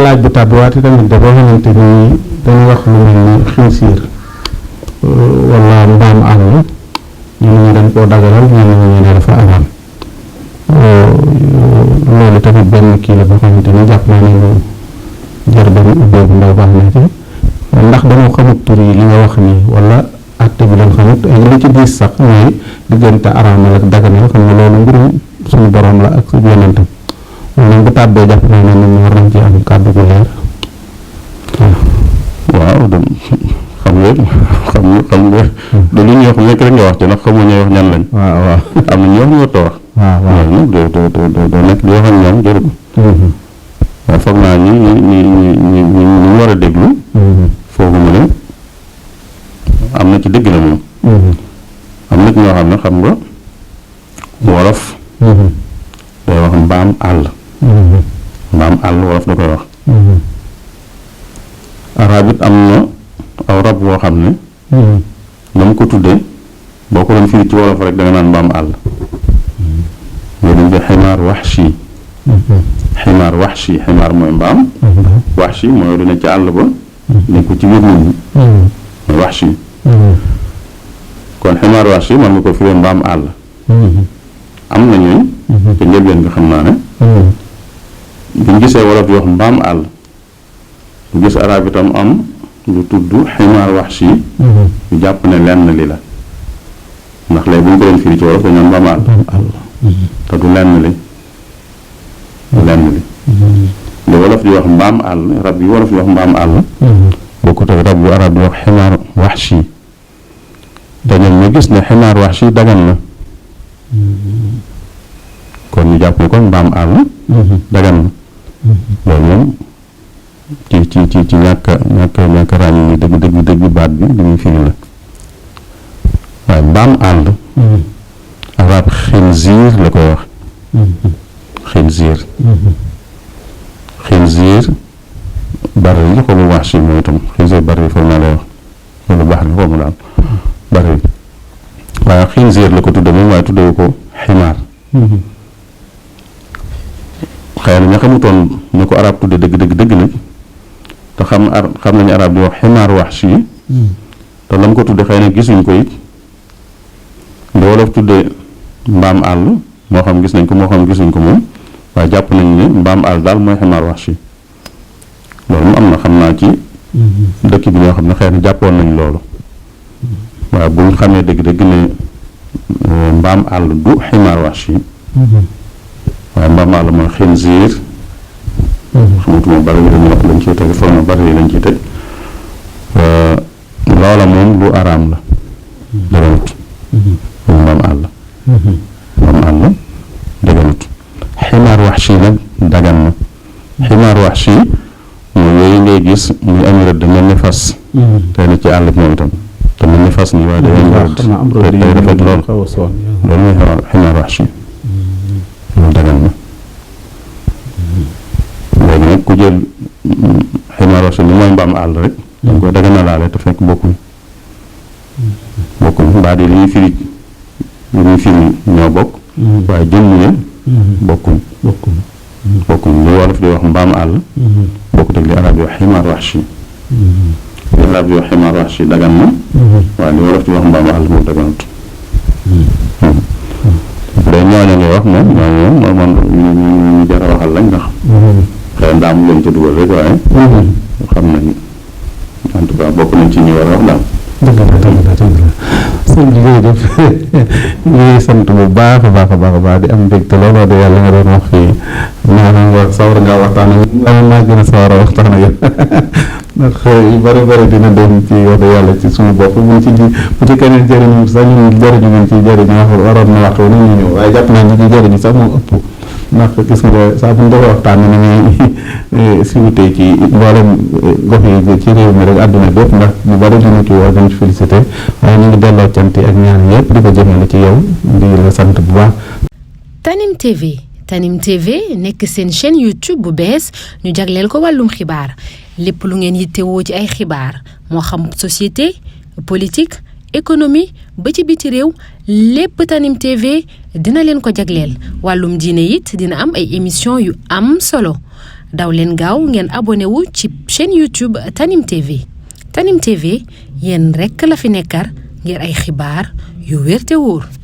laaj bu tàbbiwaate tamit dafa xamante ni dañu wax lu mel ni xinsiir wala mbaam àll ñenn ñi dañ koo dagalal ñenn ñi ne dafa araam loolu tamit benn kii la boo xamante ni jàpp naa ne lu jar benn ubbee bu ndaw baax na ci ndax dañoo xamut tur yi li nga wax nii wala àtte bi lañ xamut ay li ci diis sax mooy diggante araamal ak daganal xam ne loolu mbirum suñu borom la ak suñu yonentam loolu bu tàbbee jàpp naa ne nit ñi war nañ ci am kàddu gu leer waaw xam nga da lu ñuy wax nekk rek nga wax ci ndax xamoo ñuy wax ñan lañ waaw waaw am na ñu wax ñu war a wax waaw nag doo nekk di wax ak ñoom jërëjëf waaw foog naa ñi war a déglu foogu mu ne am na ci dëgg la moom am na ci ñoo xam ne xam nga wolof day wax mbaam àll wolof da koy wax arab it am na aw rab woo xam ne na mu ko tuddee boo ko doon firi ci wolof rek da nga naan mbaam àll yooyu dañ koy ximaar waxshi ximaar mooy mbaam waxshi mooy du ne ci àll ba nekk ko ci biir nit ñi mooy waxshi kon ximaar waxshi man nga ko firee mbaam àll am na ñooñ te njëlbeen nga xam naa ne buñ gisee wolof di wax mbaam àll bu gis arab itam am lu tudd ximaar waxshi ñu jàpp ne lenn li la ndax léegi bu ñu ko doon firi ci wolof dañ naan mbaam àll te du lenn li li wolof di wax mbaam àll rab yi wolof di wax mbaam àll bokkut ak rab yu arab di wax ximaar waxshi te ñoom ñu gis ne ximaar waxshi dagan na kon ñu jàpp ne kon mbaam àll dagan na loolu moom ci ñàkk ràññi ni dëgg baat bi li muy firi la waaye mbaam àll arab xinziir la koy wax xinziir bari yi xaw ma wax si mooy itam xinziir bari yi foog naa lay wax loolu baax na xaw ma daal bari yi waaye xinziir la ko tudde moom waaye tuddewu ko ximaar xëy na ña xamutoon ñu ko arab tudde dëgg nag te xam nañu arab di wax ximaar wax si te lam ko tudde xëy na gisuñ ko it nda wolof tudde mbaam àll moo xam gis nañ ko moo xam gisuñ ko moom waaye jàpp nañ ne mbaam àll daal mooy ximaar wax si loolu mu am na xam naa ci dëkk bi ñoo xam ne xëy na jàppoon nañ loolu waaye buñ xamee dëgg ne mbaam àll du ximaar wax si waaye mbaam àll mooy xinziir xamatuma bari yi lañ ciy teg foog na bari yi lañ ciy teg loola moom lu araam la daganut mbaam àll daganut ximaar waxshi nag dagan na ximaar waxshi mooy yooyu ngay gis muy am rëdd mel ni fas tey na ci àll bi moom itam te mel ni fas nii waaye day am rëdd tey rafet lool loolu mooy ximaar waxshi loolu dagan na léegi nag ku jël ximaar waxshi ni mooy mbaam àll rek danga koy dagan na laale te fekk bokkuñ mbaa di li ñuy firi ñoo bokk waaye jëmm ya bokkuñ li wolof di wax mbaam àll bokkut ak li arab di wax ximaar waxshi li arab di wax ximaar waxshi dagan na waaye li wolof di wax mbaam àll moom daganut day ñooña ngay wax moom man ñu jar a waxal lañ ndax xëy na daam leen ca dugal rek waaye xam nañ en tout cas bokk nañ ci ñu war a wax daal dëgg la sëñ bi jërëjëf ñu ngi sant bu baax a baax di am mbégte looloo de yàlla nga doon wax fii maanaam nga sawar ngaa waxtaan ak maa gën a sawar a waxtaan ak yow ndax yu bëri dina dem ci wax dëgg yàlla ci suñu bopp bu ci keneen jëriñu sax ñun jëriñu ngeen ciy jëriñu waroon na waxtu ni ñu ñëw waaye jàpp naa ñi ciy jëriñu sax moo ëpp ndax gis nga saa bu ñu defee waxtaan ni ñuy siwutee ci mboolem gox yi ci réew mi rek àdduna bépp ndax ñu bari dina ci woo dañ ci félicité waaye ñu ngi delloo cant ak ñaan yëpp di ko jëmale ci yow di la sant bu baax. Tanim TV nekk seen chaîne YouTube bu bees ñu jagleel ko wàllum xibaar lépp lu ngeen yittewoo ci ay xibaar moo xam société politique économie ba ci biti réew lépp Tanim TV dina leen ko jagleel wàllum diine it dina am ay émission yu am solo daw leen gaaw ngeen abonné wu ci chaîne YouTube Tanim TV Tanim TV yéen rekk la fi nekkar ngir ay xibaar yu wér te wóor.